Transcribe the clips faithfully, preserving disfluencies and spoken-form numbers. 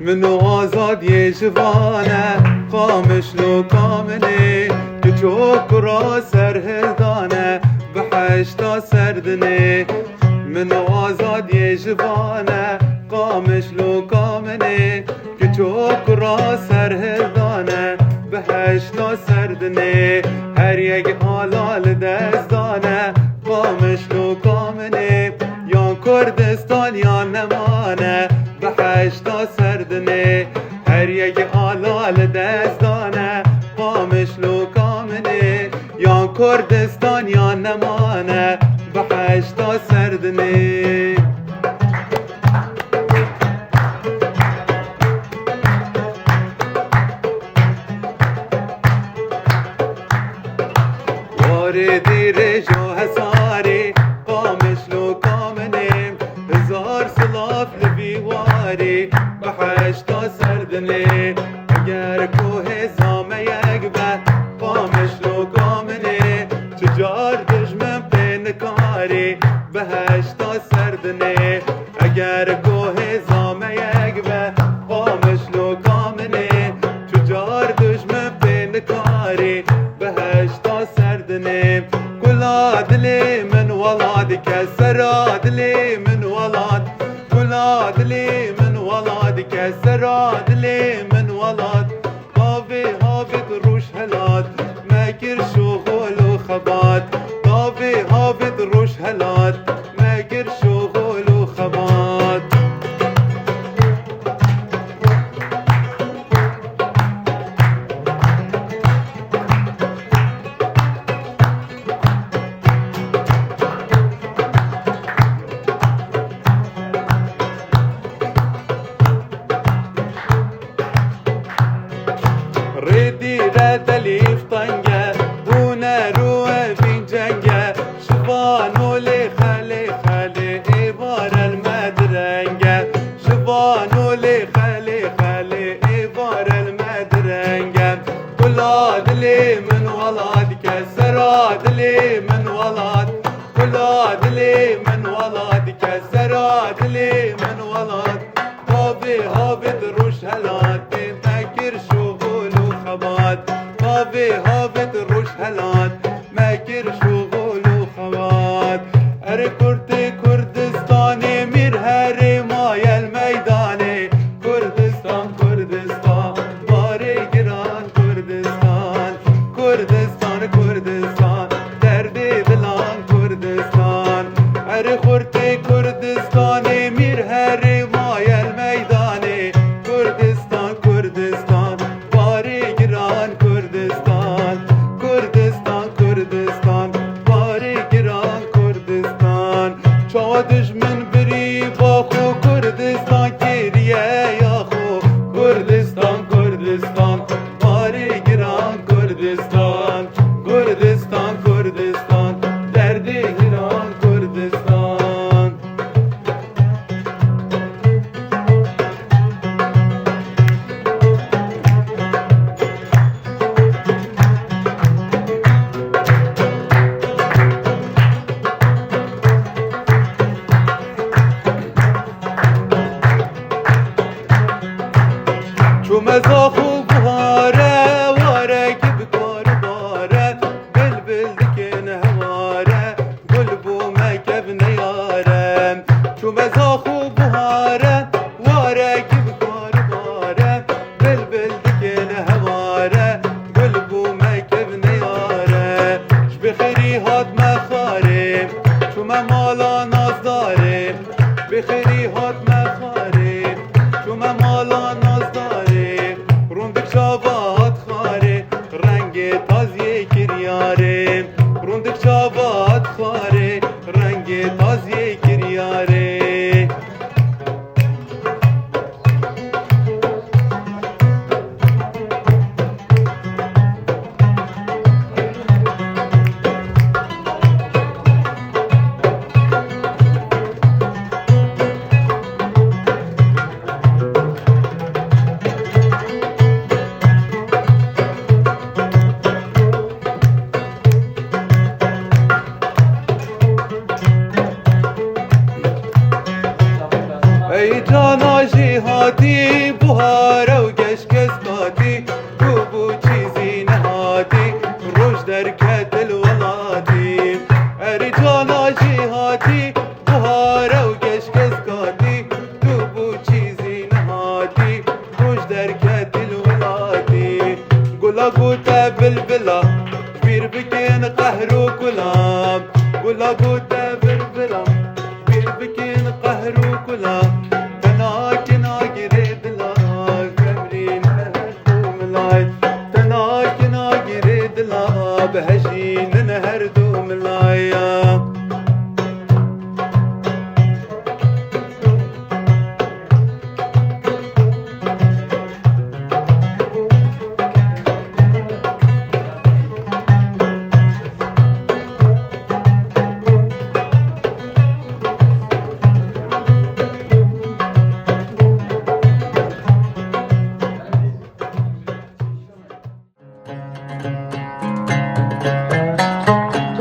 Min û azadiyê ji van e, Qamişlo ka min ê, kiço kura serhildane, bi heşta serdinê. Min û azadiyê ji van e, Qamişlo ka min ê, kiço kura serhildane, bi heşta serdinê. Her yek ala li dest dane, Qamişlo ka min ê, yan Kurdistan yan nemane, bi heşta serdinê. Her yek ala li dest dane, Qamişlo ka min ê, yan Kurdistan yan nemane, bi heşta serdinê. Warê dîrêj û hesarê, Qamişlo ka min ê, hezar silav li vî warê, bi heşta serdinê. Eger ku hêza me yek be, Qamişlo ka min ê, çi car dijmin pê nikarê, bi heşta serdinê. Eger ku hêza me yek be, Qamişlo ka min ê, çi car dijmin pê nikarê, bi heşta serdinê. Kula dilê min welat dike, sera dilê min welat. Kula dilê min welat dike, sera dilê min welat. Bavê havêt roj helat, me kir şoxol û xebat. Bavê havêt roj helat, me kir şoxol û xebat. Rêdî re delîf tenge, huner û evîn cenge, şivan û lê xelê xelê êvar el me direnge, şivan û lê xelê xelê êvar el me direnge. Kula dilê min welat dike, sera dilê min welat. Kula dilê min welat dike, sera dilê min welat. Bavê havêt roj helat, me kir şoxol û xebat. Bavê havêt roj helat, me kir şoxol û xebat. Erê kurtê Kurdistanê, mîr herê mayel meydanê. Kurdistan, Kurdistan, barê giran Kurdistan. Kurdistan, Kurdistan, derdê dilan Kurdistan. Erê xurtê Kurdistanê, mîr herê mayel meydanê. Kurdistan, Kurdistan, barê giran Kurdistan. Kurdistan, Kurdistan, barê giran Kurdistan. Çawa dijmin birî ba xwe, Kurdistan kiriye ya xwe. Kurdistan, Kurdistan, barê giran Kurdistan. Kurdistan, Kurdistan, derdê giran Kurdistan. Çûme zax û buhare, warek bi kar û bare, bilbil dikin heware, gul bûme kevne yare. Çûme zax û buhare, warek bi kar û bare, bilbil dikin heware, gul bûme kevne yare. Ji bê xêrî hatme xarê, çûme mala nazdarê. Bê xêrî hatme xarê, çûme mala nazdarê. Rûndik çava hat xarê, rengê taziyê kiryarê. Rûndik çava hat xarê, rengê taziyê kiryarê. Heycana jêhatî, buhare û geşkeskatî, bû bû çîzî nehatî, roj derket li welatî. Ercana jêhatî, buhare û geşkeskatî, bû bû çîzî nehatî, roj derket li welatî. Gula gote bilbila, bîr bikin qehr û kula. Gula gote bilbila, bîr bikin qehr û kula. Tenakina girê dila, kemrîn her du milay. Tenakina girê dila, bihejînin her du milaya.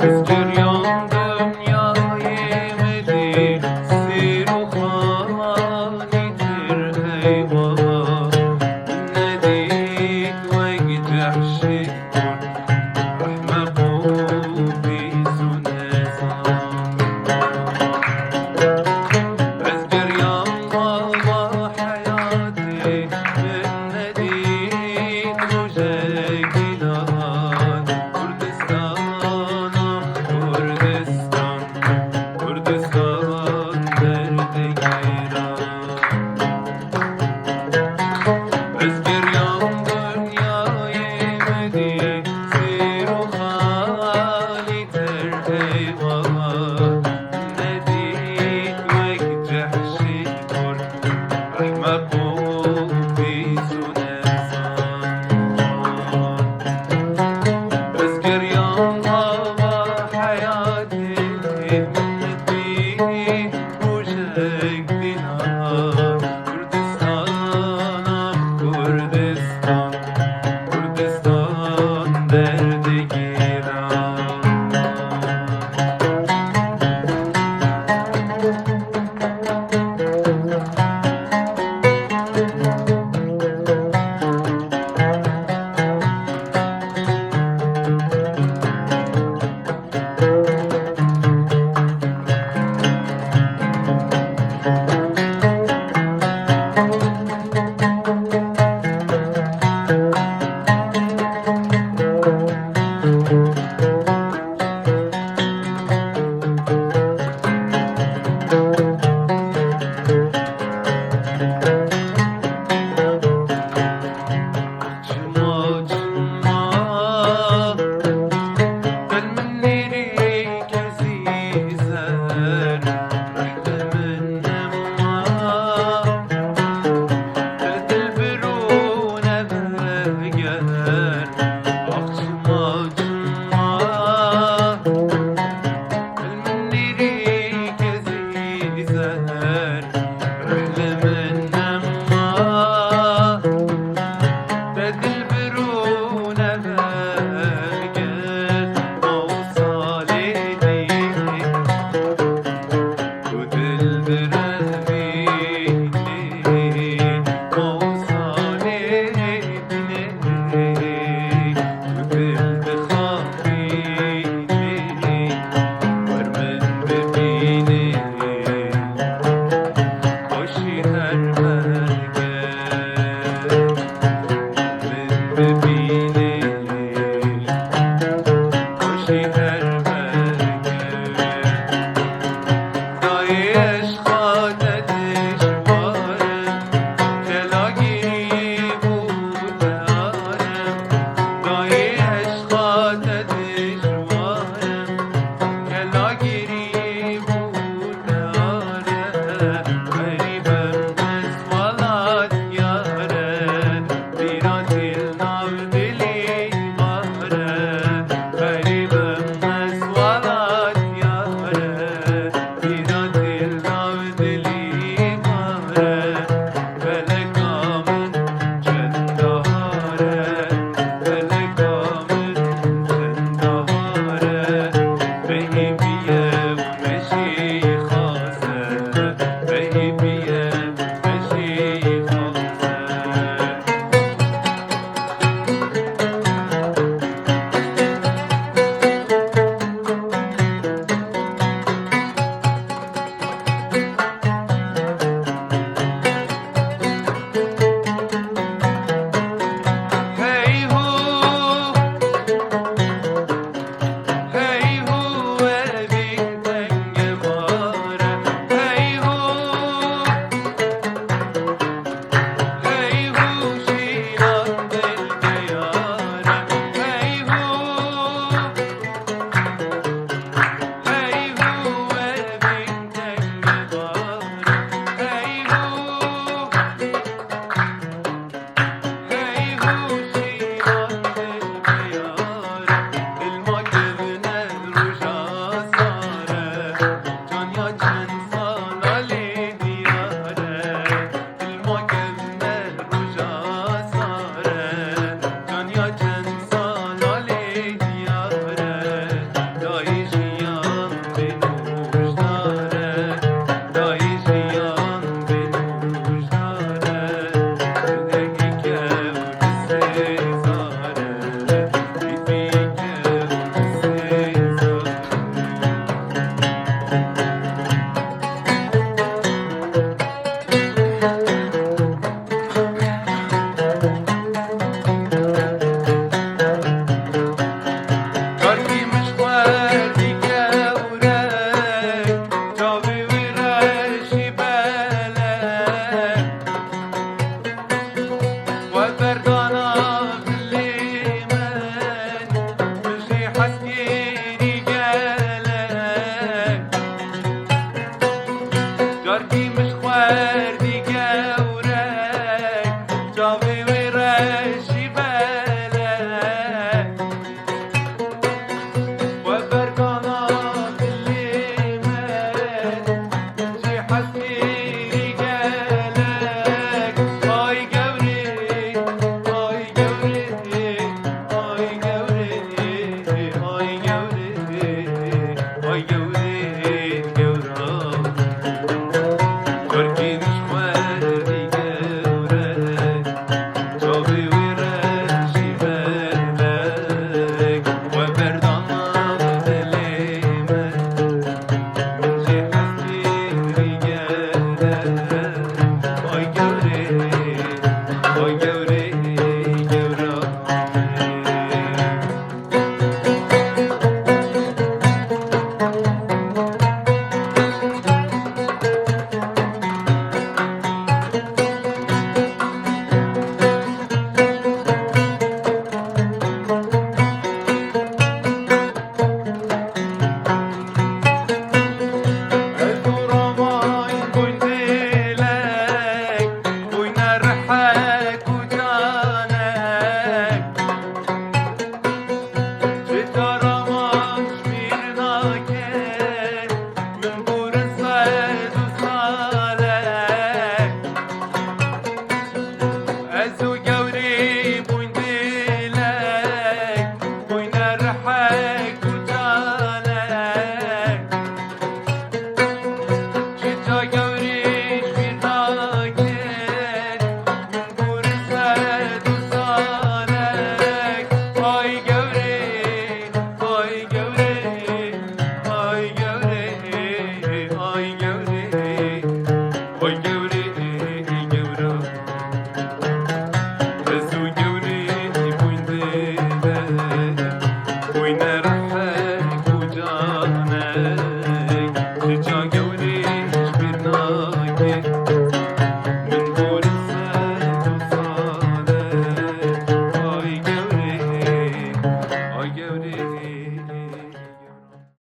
Ez giriyam dinyayê min dî, sîr û xalî tir eywa. Min nedît wek cehşê kurt, ehmeq û pîs û nezan. Ez giriyam ava heyatê, min nedît rojek dîlan. Kurdistan, ah Kurdistan, Kurdistan derdê giran. Ez giriyam dinyayê min dî, sîr û xalî ter eywa. Nedît wek cehşê kurt, ehmeq û pîs û nezan. Ez giriyam ava heyatê, min nedît rojek dî